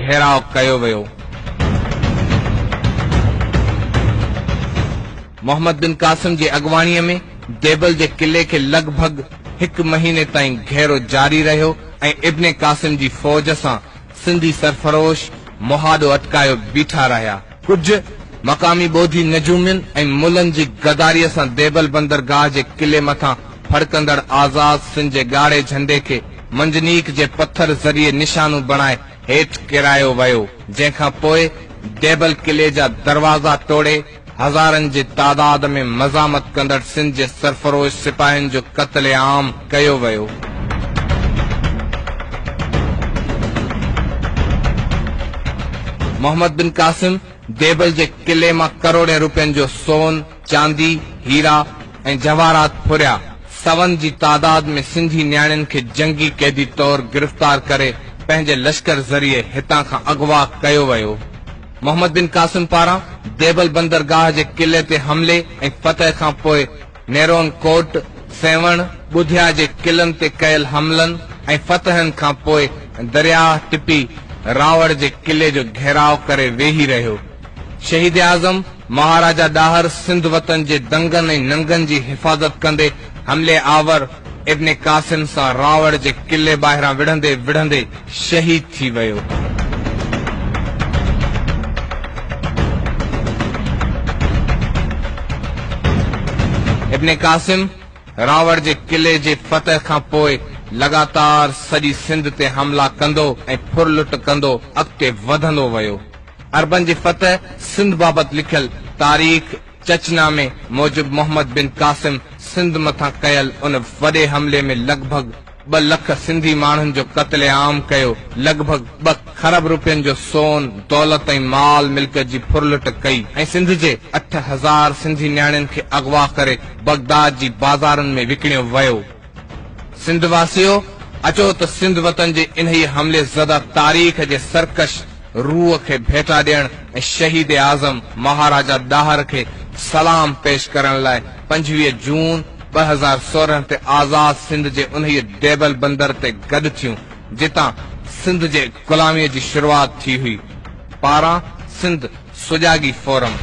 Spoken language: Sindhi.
گهيراء ڪيو ويو. محمد بن قاسم جي اڳواڻيء ۾ ديبل جي قلعي کي لڳ ڀڳ هڪ مهيني تائين گهيرو جاري رهيو ۽ ابن قاسم جي فوج سان سنڌي سرفروش مهاڏو اٽڪايو بيٺا رهيا. ڪجهه مقامي ٻوڌي نجومين ۽ ملن جي غداريء سان ديبل بندرگاهه جي قلعي مٿان ڦڙڪندڙ آزاد سنڌ جي ڳاڙهي جهنڊي کي منجنيق جي پٿر ذريعي نشانو بڻائي هيٺ ڪيرايو ويو، جنهن کان پوء ديبل قلعي جا دروازا ٽوڙي هزارن جي تعداد ۾ مزاحمت ڪندڙ سنڌ جي سرفروش سپاهين جو قتل عام ڪيو ويو. محمد بن قاسم ديبل جي قلعي مان ڪروڙين روپين جو سون، چاندي، هيرا ۽ جواهرات ڦريا. سون جي تعداد ۾ سنڌي نياڻين کي جنگي قيدي طور گرفتار ڪري پنهنجي لشڪر ذريعي هتان کان اغوا ڪيو ويو. محمد بن قاسم پاران ديبل بندرگاهه جي قلعي تي حملي ۽ فتح کان پوء نيرون ڪوٽ، سيوهڻ، ٻڌيا جي قلعن تي ڪيل حملن ۽ فتحن کان پوء درياهه ٽپي راوڙ جي قلعي جو گهيراء ڪري ويهي رهيو. شهيد اعظم مهاراجا ڏاهر سنڌ وطن جي دنگن ۽ ننگن جي حفاظت ڪندي حملي آور ابن قاسم سان راوڙ جي قلعي ٻاهران وڙهندي وڙهندي شهيد ٿي ويو. ابن قاسم راوڙ جي قلعي جي فتح کان پوء لڳاتار سڄي سنڌ تي حملا ڪندو ۽ ڦرلٽ ڪندو اڳتي وڌندو ويو. عربن جي فتح سنڌ بابت لکيل تاريخ چچ نامي موجب محمد بن قاسم سنڌ مٿان ڪيل ان وڏي حملي ۾ لڳ ڀڳ ٻه لک سنڌي ماڻهن جو قتل عام ڪيو، لڳ ڀڳ ٻه کرب روپين جو سون، دولت ۽ مال ملڪيت جي ڦرلٽ ڪئي ۽ سنڌ جي 8000 سنڌي نياڻين کي اغوا ڪري بغداد جي بازارن ۾ وڪڻيو ويو. سنڌ واسيو! اچو ته سنڌ وطن جي انهيء حملي زده تاريخ جي سرڪش روح کي ڀيٽا ڏيڻ ۽ شهيد اعظم مهاراجا ڏاهر کي سلام پيش ڪرڻ لاء 25 جون 2016 تي آزاد سنڌ جي انهيء ديبل بندر تي گڏ ٿيون، جتان سنڌ جي غلاميء جي شروعات ٿي هئي. پاران سنڌ سجاڳي فورم.